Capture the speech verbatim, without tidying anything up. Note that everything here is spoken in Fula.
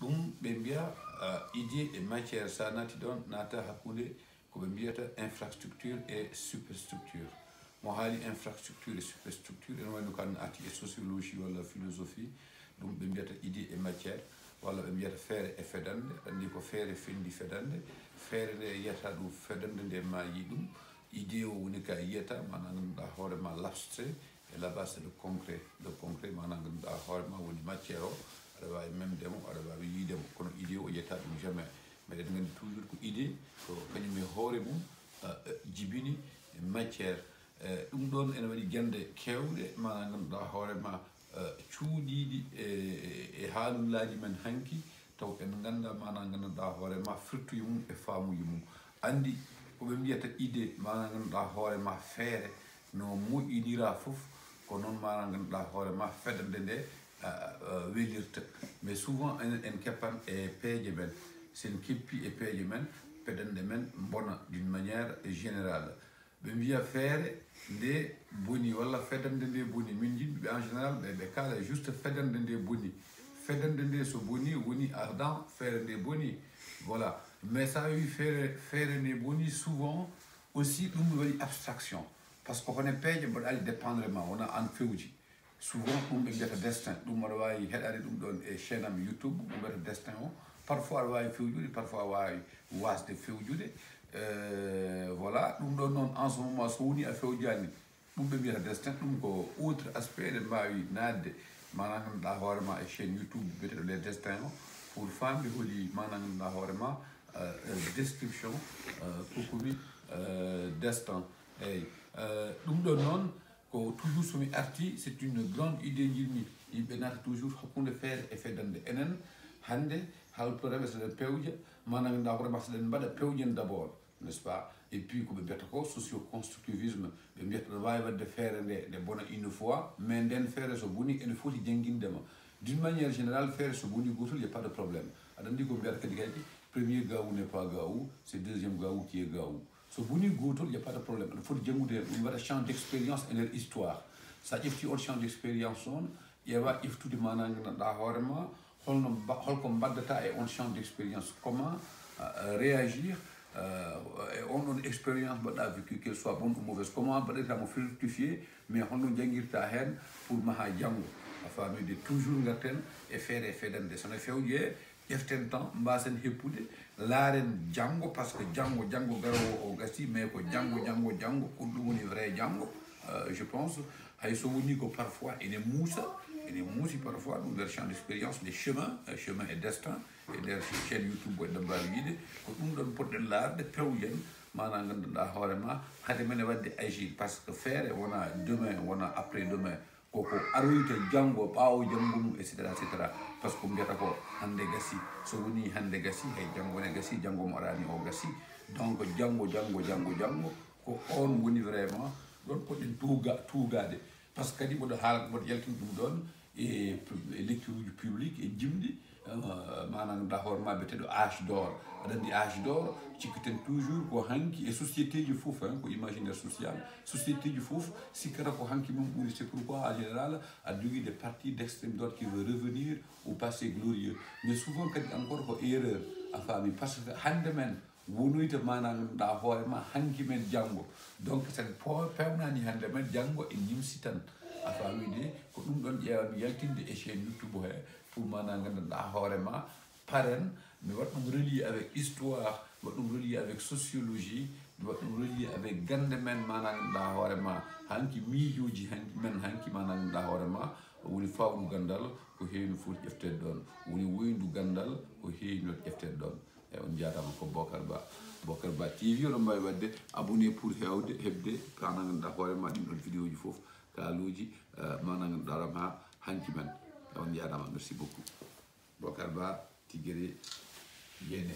Ɗum ɓe mbiya idée et matière, sa naati ɗon naata hakkunde ko ɓe mbiyata infrastructure et superstructure. Mo haali infrastructure et superstructure, ene wayno kan ati e sociologie walla philosophie, ɗum ɓe mbiyata idée et matière, walla ɓe mbiyata feere e fedande. Anndi ko feere fendi fedande. Feere nde yiyata ɗum fedande nde ma yi ɗum. Idée o woni ka yiyata, maanaam ngannduɗaa hoore ma l'abstrait, et là-bas c'est le concret. Le concret, maanaam ngannduɗaa hoore ma woni matière o, aɗa waawi memde mo, aɗa waawi yiyde mo, kono idée o yiyata ɗum jamais. Meɗen nganndi toujours ko idée ko kañum e hoore mum jibini matière. Ɗum ɗon ene waɗi gannde keewɗe, maanaam ngannduɗaa hoore ma cuuɗiiɗi e haalullaaji men hanki, taw en ngannda maanaam ngannduɗaa hoore ma firtuye mum e faamuye mum. Anndi ko ɓe mbiyata idée, maanaam ngannduɗaa hoore ma feere no moƴƴinira fof, ko noon maanaam ngannduɗaa hoore ma fedande nde welirta. Mais souvent en keppan e peeje men. Sen keppi e peeje men, fedande men bona d'une manière générale. Ɓe mbiya feere nde boni walla fedande nde boni, min jiɗɓe en général ɓe ɓe kaala juste fedande nde boni. Fedande nde so boni woni ardent, feere nde boni. Voilà. Mais sa wi feere feere nde boni, souvent aussi ɗum waɗi abstraction, parce que hono peeje mbaɗaali dépendre ma wona an fewji. Souvent ɗum ɓe mbiyata destin, ɗum aɗa waawi heɗade ɗum ɗon e chaîne am YouTube, ɓe mbiyata destin o. Parfois aɗa waawi fewjude, parfois a waawi wasde fewjude. Voilà, ɗum ɗon noon en ce moment so woni a fewjani, ɗum ɓe mbiyata destin, ɗum ko autre aspect. Eɗen mbaawi naatde maanaam ngannduɗaa hoore ma e chaîne YouTube biyeteɗo les destins o pour famde holi maanaam ngannduɗaa hoore ma description ko komi destin. Eyyi. Ɗum ɗon noon ko toujours somi arti, c'est une grande idée, jiɗmi yimɓe naata toujours hakkunde feere e fedande. Enen hannde haalpulareeɓe so ɗen pewja, maanaam ngannduɗaa hoore ma so ɗen mbaɗa pewjen d'abord, n'est-ce pas? Et puis ko ɓe mbiyata ko socio-constructivisme, ɓe mbiyata ɗo waawi waɗde feere nde nde bona une fois, mais nden feere so boni ene foti jannginde ma. D'une manière générale, feere so boni gootol, y a pas de problème. Aɗa anndi ko mbiyata kadi kadi premier gaou n'est pas gaou, c'est deuxième gaou qui est gaou. So boni gootol, y a pas de problème, aɗa foti janngude heen. Ɗum waɗa champ d'expérience e nder histoire. So a ƴefti on champ d'expérience on, ƴeewa ƴeftude maanaam ngannduɗaa hoore ma holno mba- holko mbaddata e on champ d'expérience, comment réagir e on ɗon expérience mbaɗɗa vécu, qu'elle soit bonne ou mauvaise, comment mbaɗirta mo fructifier, mais holno janngirta heen pour maha janngo. A faami de, toujours ngarten e feere e fedande. Sono fewje ƴeften temps, mbasen heppude, laaren janngo, parce que janngo janngo garowo o gasi, mais ko janngo janngo janngo ko ɗum woni vrai janngo. Je pense hay so woni ko parfois ene muusa, ene muusi parfois ɗum nder champ d'expérience, mais chemin chemin et destin e nder chaîne YouTube eɗen mbaawi wiide ko ɗum ɗon poɗɗen laarde, pewjen maanaam ngannduɗaa hoore ma hade men e waɗde agir, parce que feere wona demain, wona après demain, koko aroyta janngo, ɓaawo janngo mum, et cetera et cetera. Parce que mbiyata ko hannde gasi, so woni hannde gasi, hay janngo ne gasi, janngo mo arani o gasi. Donc janngo janngo janngo janngo ko on woni vraiment ɗon poɗɗen tuuga tuugaade. Parce que kadi mboɗo haala mboɗo yaltini ɗum ɗon e lecture uji public e jimɗi, maanaam ngannduɗaa hoore ma biyeteɗo âge d'or. Aɗa anndi âge d'or, cikkiten toujours ko hanki e société ji fof, hein, ko imaginaire social. Société ji fof sikkata ko hanki mum ɓuri. C'est pourquoi en général aɗa jogii des partis d'extrême droite qui veut revenir au passé glorieux. Mais souvent kadi encore ko erreur, a faami, parce que hannde men wonoyta maanaam ngannduɗaa hoore ma hanki men janngo. Donc sen po- pewnani hannde men, janngo e nimsi tan. A faami de, ko ɗum ɗon ƴeewami yaltinde e chaîne YouTube he pour maanaam ngannduɗaa hoore ma paren. Mi waɗa ɗum relier avec histoire, mi waɗa ɗum relier avec sociologie, mi waɗa ɗum relier avec gannde men maanaam ngannduɗaa hoore ma hanki, miijooji hanki men hanki maanaam ngannduɗaa hoore ma woni fawdu ganndal ko heewi no foti ƴefteede ɗon, woni woyndu ganndal ko heewi no ƴefteede ɗon. Eyi, on njaaraama. Ko Bocar Ba, Bocar Ba T V. Oɗon mbaawi waɗde abonné pour heewde heɓde maanaam ngannduɗaa hoore ma ɗin ɗon vidéo ji fof, kaaluuji maanaam ngannduɗaa hoore ma hanki men. Eyi, on njaaraama, merci beaucoup. Bocar Ba Tigere Yene.